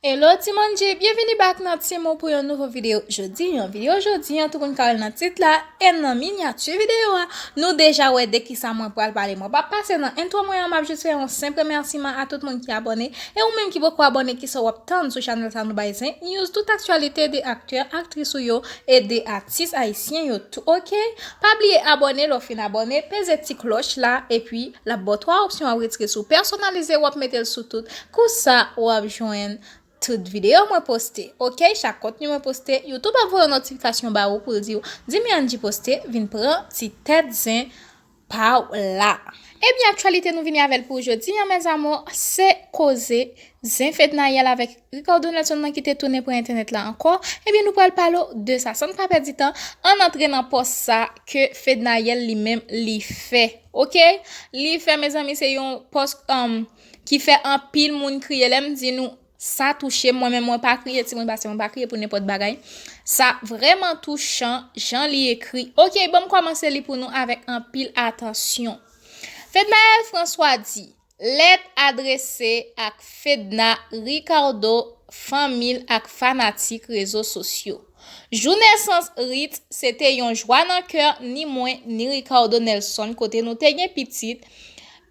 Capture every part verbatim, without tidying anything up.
Hello Team Angie, byenvini back nan Team Ou pou yon nouvo videyo jodi an. Videyo jodi an, tou moun ka wè l nan tit la, e nan minyati videyo a, nou deja wè de kisa mwen pral pale. Mwen p ap pase nan entwo mwen an, m ap jis fè yon senp remèsiman a tout moun ki abòne. E ou menm ki poko abòne, kisa w ap tann sou chanèl sa nou bay zen news, tout aktyalite de aktè, aktris ou yo, e de atis ayisyen yo tou, oke? Pa bliye abòne, lè w fin abòne, peze ti klòch la, epi l ap ba w twa opsyon, w ap retire sou pèsonalize, w ap mete l sou tout. Konsa, w ap jwenn tout videyo mwen poste, oke? Chak kontni mwen poste, YouTube ap voye yon notifikasyon ba ou pou l di w, Dimi Angie poste, vin pran ti tèt zen pa w la. Ebyen, aktyalite nou vini avè l pou jodi an, mes amours, se koze zen Fednaelle avèk Ricardo Nelson nan ki te tounen pran entènèt la ankò. Ebyen, nou pral pale w de sa. San n pa pèdi tan, ann antre nan pòs sa ke Fednaelle li menm li fè. Oke? Li fè, mezanmi, se yon pòs, um, ki fè anpil moun kriye. Lè m di nou, sa touche m, mwen menm mwen pa kriye, timoun, paske mwen pa kriye pou nenpòt bagay. Sa vrèman touchan, jan li ekri. Oke, ban m kòmanse li pou nou avèk anpil atansyon. Fednaelle François di, lèt adrese ak Fedna, Ricardo, fanmi l ak fanatik rezo sosyo. Jou nesans Rit, se te yon jwa nan kè ni mwen, ni Ricardo Nelson, kote nou te gen pitit,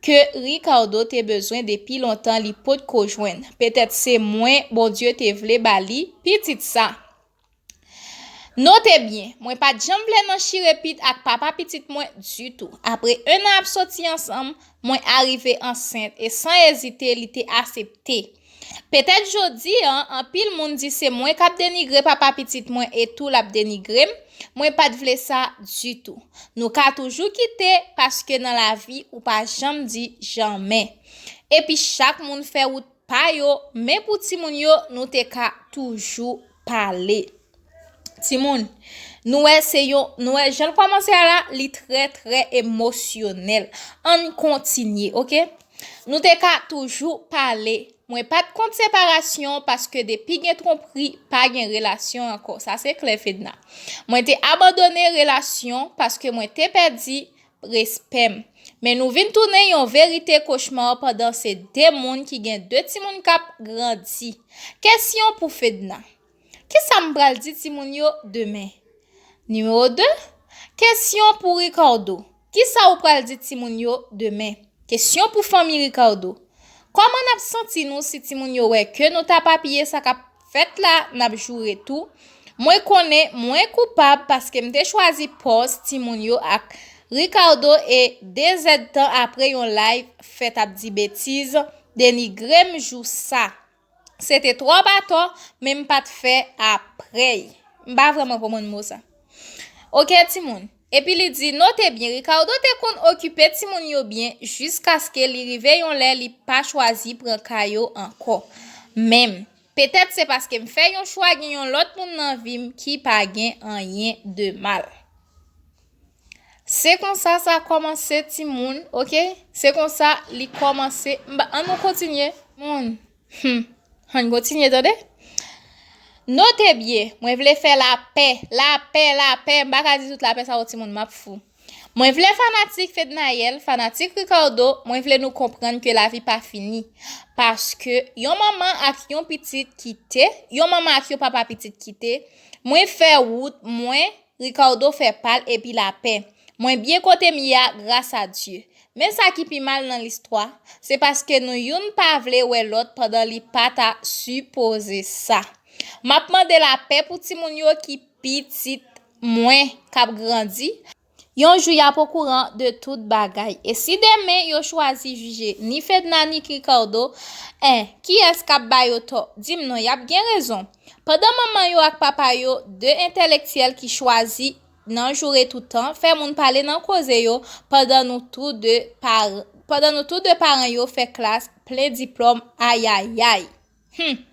ke Ricardo te bezwen depi lontan li potko jwenn. Petèt se mwen Bondye te vle ba li pitit sa. Note byen, mwen pa t janm vle nan chire pit ak papa pitit mwen ditou. Apre en an ap soti ansanm, mwen arive ansent e san ezite li te asepte. Petèt jodi an, anpil moun di se mwen k ap denigre papa pitit mwen e tou l ap denigre m. Mwen pa t vle sa ditou. Nou ka toujou kite, paske nan lavi ou pa janm di janmen. Epi chak moun fè wout pa yo, men pou timoun yo, nou te ka toujou pale. Timoun, nou wè se yon, nou wè jan l kòmanse a la, li trè, trè emosyonèl. Ann kontinye, oke? Nou te ka toujou pale. Mwen pa t kont separasyon paske depi gen twonpri, pa gen relasyon ankò. Sa se klè, Fedna. Mwen te abandone relasyon paske mwen te pèdi respè m. Men nou vin tounen yon verite kochma pandan se de moun ki gen de timoun k ap grandi. Kesyon pou Fedna. Kisa m pral di timoun yo demen? Nimewo de, kesyon pou Ricardo. Kisa ou pral di timoun yo demen? Kesyon pou fanmi Ricardo. Kòman n ap santi nou si timoun yo wè ke nou t ap apiye sa k ap fèt la, n ap joure tou? Mwen konnen mwen koupab paske m te chwazi pòs timoun yo ak Ricardo e de zèdtan apre yon live fèt ap di betiz, denigre m jou sa. Se te twò pa twò, men m pa t fè aprèy. M pa vrèman konprann mo sa. Oke, timoun. Epi li di, note byen, Ricardo te konn okipe timoun yo byen jiskaske li rive yon lè li pa chwazi pran ka yo ankò. Menm, petèt se paske m fè yon chwa gen yon lòt moun nan vi m ki pa gen anyen de mal. Se konsa sa kòmanse, timoun, oke? Se konsa li kòmanse. M ba, ann nou kontinye. Moun. Hmm. Ann kontinye, tande? Note byen, mwen vle fè lapè, lapè, lapè. M pa ka di tout lapè sa yo, timoun, m ap fou. Mwen vle fanatik Fednaelle, fanatik Ricardo, mwen vle nou konprann ke lavi pa fini. Paske yon manman ak yon pitit kite, yon manman ak yon papa pitit kite, mwen fè wout mwen, Ricardo fè pa l epi lapè. Mwen byen kote m ye a gras a Dye. Men sa ki pi mal nan listwa, se paske nou youn pa vle wè lòt pandan li pa ta sipoze sa. M ap mande lapè pou timoun yo ki pitit mwen k ap grandi. Yon jou y ap okouran de tout bagay. E si demen yo chwazi jije ni Fedna ni Ricardo, en, kiyès k ap ba yo tò? Di m non, y ap gen rezon. Pandan manman yo ak papa yo, de entèlektyèl ki chwazi nan joure toutan, fè moun pale nan koze yo, pandan nou tou de par-, pandan nou tou de paran yo fè klas plen diplòm, ayayay. Hmm.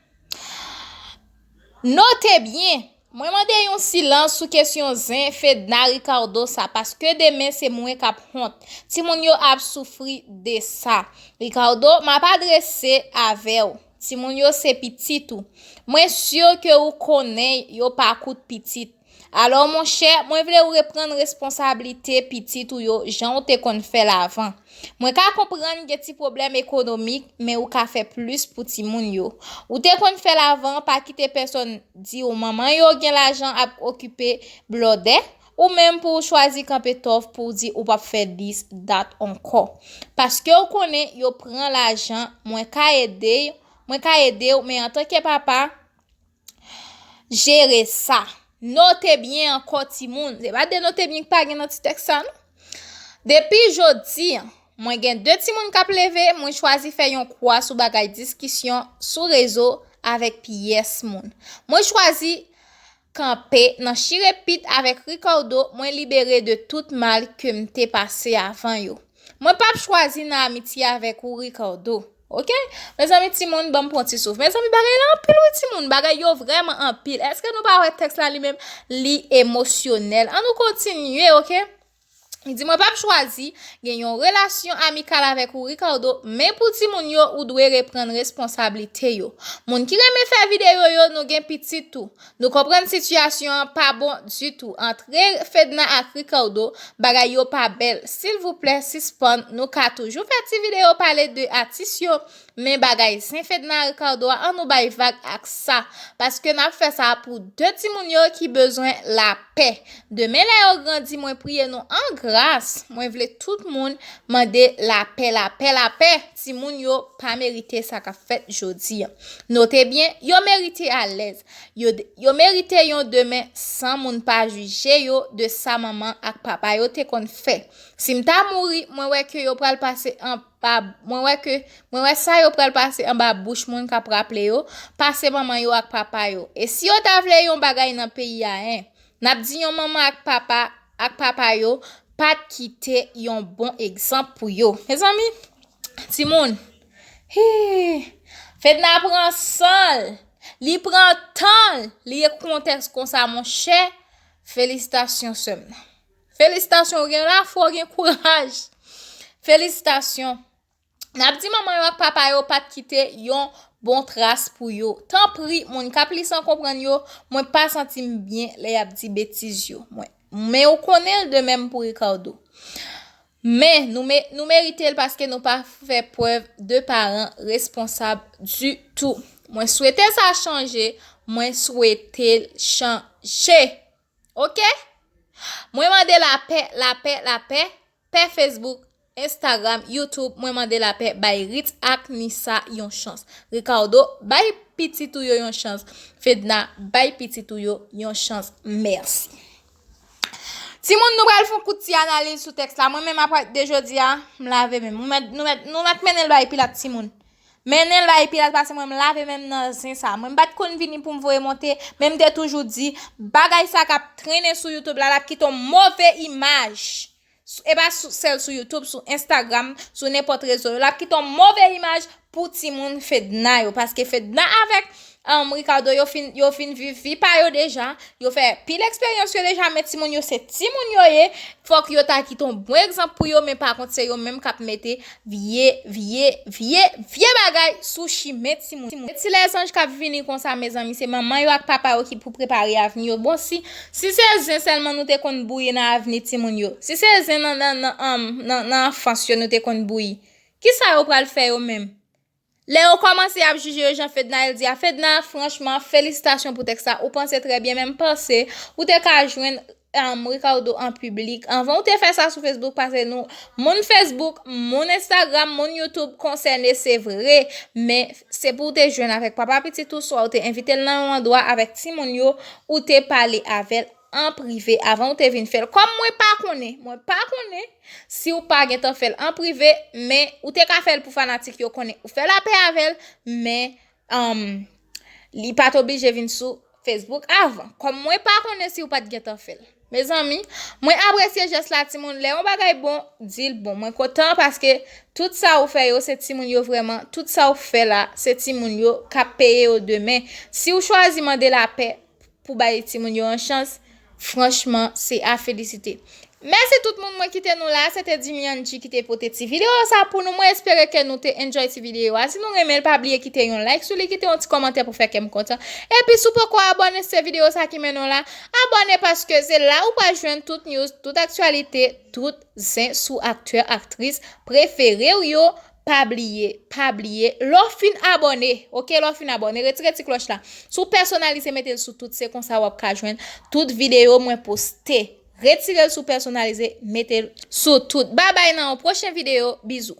Note byen, mwen mande yon silans sou kesyon zen Fedna Ricardo sa, paske demen se mwen k ap wont. Timoun yo ap soufri de sa. Ricardo, m ap adrese avè w. Timoun yo se pitit ou. Mwen si ke ou konnen yo pa kout pitit. Alò, monchè, mwen vle ou reprann responsablite pitit ou yo jan ou te konn fè l avan. Mwen ka konprann gen ti pwoblèm ekonomik, men ou ka fè plis pou timoun yo. Ou te konn fè l avan, pa kite pèsonn di w manman yo gen lajan ap okipe blòdè, ou menm pou w chwazi kanpe tòf pou w di ou p ap fè dis, dat ankò. Paske w konnen yo pran lajan, mwen ka ede, mwen ka ede w, men antanke papa, jere sa. Note byen ankò timoun. Se pa de note byen ki pa gen nan ti tèks sa non. Depi jodi an, mwen gen de timoun k ap leve, mwen chwazi fè yon kwa sou bagay diskisyon sou rezo avèk pyès moun. Mwen chwazi kanpe nan chire pit avèk Ricardo, mwen libere de tout mal ke m te pase avan yo. Mwen p ap chwazi nan amitye avèk ou, Ricardo. Oke? Mezanmi, timoun, ban m pran ti souf. Mezanmi, bagay la anpil, wi, timoun. Bagay yo vrèman anpil. Èske nou pa wè tèks la li menm? Li emosyonèl. An nou kontinye, oke? Li di, mwen p ap chwazi gen yon relasyon amikal avèk ou, Ricardo, men pou timoun yo, ou dwe reprann responsablite yo. Moun ki renmen fè videyo yo, nou gen pitit tou. Nou konprann sitiyasyon an pa bon ditou. Antre Fedna ak Ricardo, bagay yo pa bèl. Silvouplè, sispann. Nou ka toujou fè ti videyo pale de atis yo, men bagay zen Fedna ak Ricardo a, an nou bay vag ak sa. Paske n ap fè sa pou de timoun yo ki bezwen lapè. Demen lè yo grandi, mwen priye nou an gras. Mwen vle tout moun mande lapè, lapè, lapè. Timoun yo pa merite sa k ap fèt jodi an. Note byen, yo merite alèz. Yo, yo merite yon demen san moun pa jije yo de sa manman ak papa yo te konn fè. Si m ta mouri, mwen wè ke yo pral pase anba, mwen wè ke, mwen wè sa yo pral pase anba bouch moun k ap raple yo, pase manman yo ak papa yo. E si yo ta vle yon bagay nan peyi a, en, n ap di yon manman ak papa, ak papa yo pa t kite yon bon egzanp pou yo. Mezanmi, timoun, hi, Fedna pran san l, li pran tan l, li ekri yon tèks konsa, monchè, felisitasyon sè m nan. Felisitasyon, ou gen lafwa, ou gen kouraj. Felisitasyon. N ap di manman yo ak papa yo pa t kite yon bon tras pou yo. Tanpri, moun k ap li san konprann yo, mwen pa santi m byen lè y ap di betiz yo. Mwen, men ou konnen l de menm pou Ricardo. Men, nou, me, nou merite l paske nou pa fè prèv de paran responsab ditou. Mwen swete sa chanje, mwen swete l chanje. Oke? Mwen mande lapè, lapè, lapè, pè Facebook, Instagram, YouTube, mwen mande lapè, bay Ritz ak Nisa yon chans. Ricardo, bay pitit ou yo yon chans. Fedna, bay pitit ou yo yon chans. Mèsi. Timoun, nou pral fè yon kout ti analiz sou tèks la. Mwen menm, apre de jodi a, m lave men m. Nou mèt, nou mèt, nou mèt mennen l bay Pilat, timoun. Mennen l bay Pilat, paske mwen m lave men m nan zen sa. Mwen m pa t konn vini pou m voye monte, men m te toujou di, bagay sa k ap trennen sou YouTube la, l ap kite yon move imaj. Sou, e pa sou, sèl sou YouTube, sou Instagram, sou nenpòt rezo yo. L ap kite yon move imaj pou timoun Fedna yo, paske Fedna avèk, um, Ricardo yo fin, yo fin viv vi pa yo deja, yo fè pil eksperyans yo deja, men timoun yo se timoun yo ye, fòk yo ta kite yon bon egzanp pou yo, men pa kont se yo menm k ap mete vye, vye, vye, vye bagay sou chimen timoun. E ti lèzanj k ap vini konsa, mezanmi, se manman yo ak papa yo ki pou prepare avni yo. Bon, si, si se zen sèlman nou te konn bouyi nan avni timoun yo, si se zen nan, nan, nan, um, nan, nan anfans yo nou te konn bouyi, kisa yo pral fè yo menm? Lè yo kòmanse ap jije yo jan Fedna el di a, Fedna, franchman, felisitasyon pou tèks la. Ou panse trè byen, men m panse ou te ka jwenn, um, Ricardo an piblik. Anvan ou te fè sa sou Facebook, paske nou, moun Facebook, moun Instagram, moun YouTube konsène, se vre. Men se pou ou te jwenn avèk papa pitit ou, swa ou te envite l nan yon andwa avèk timoun yo, ou te pale avè l an prive avan ou te vin fè l. Kòm mwen pa konnen, mwen pa konnen si ou pa gentan fè l an prive, men ou te ka fè l pou fanatik yo konnen ou fè lapè avè l, men, um, li pa t oblije vin sou Facebook avan. Kòm mwen pa konnen si ou pa t gentan fè l. Mezanmi, mwen apresye jès la, timoun. Lè yon bagay bon, di l bon. Mwen kontan paske tout sa ou fè yo, se timoun yo vrèman. Tout sa ou fè la, se timoun yo k ap peye yo demen. Si ou chwazi mande lapè, pou bay timoun yo yon chans, franchman, se a felisite. Mèsi tout moun mwen ki te nou la, se te Dimian G ki te pote ti videyo sa pou nou. Mwen espere ke nou te enjoy ti videyo a. Si nou renmen l, pa bliye kite yon like sou li, kite yon ti kòmantè pou fè kè m kontan. Epi si w poko abòne, se videyo sa ki mennen w la, abòne paske se la ou pral jwenn tout news, tout aktyalite, tout zen sou aktè, aktris prefere w yo. Pa bliye, pa bliye, lè w fin abòne, oke, lè w fin abòne, retire ti klòch la. Si w pèsonalize, mete l sou tout, se konsa w ap ka jwenn tout videyo mwen poste. Retire l sou pèsonalize, mete l sou tout. Babay nan yon pwochen videyo, bizou.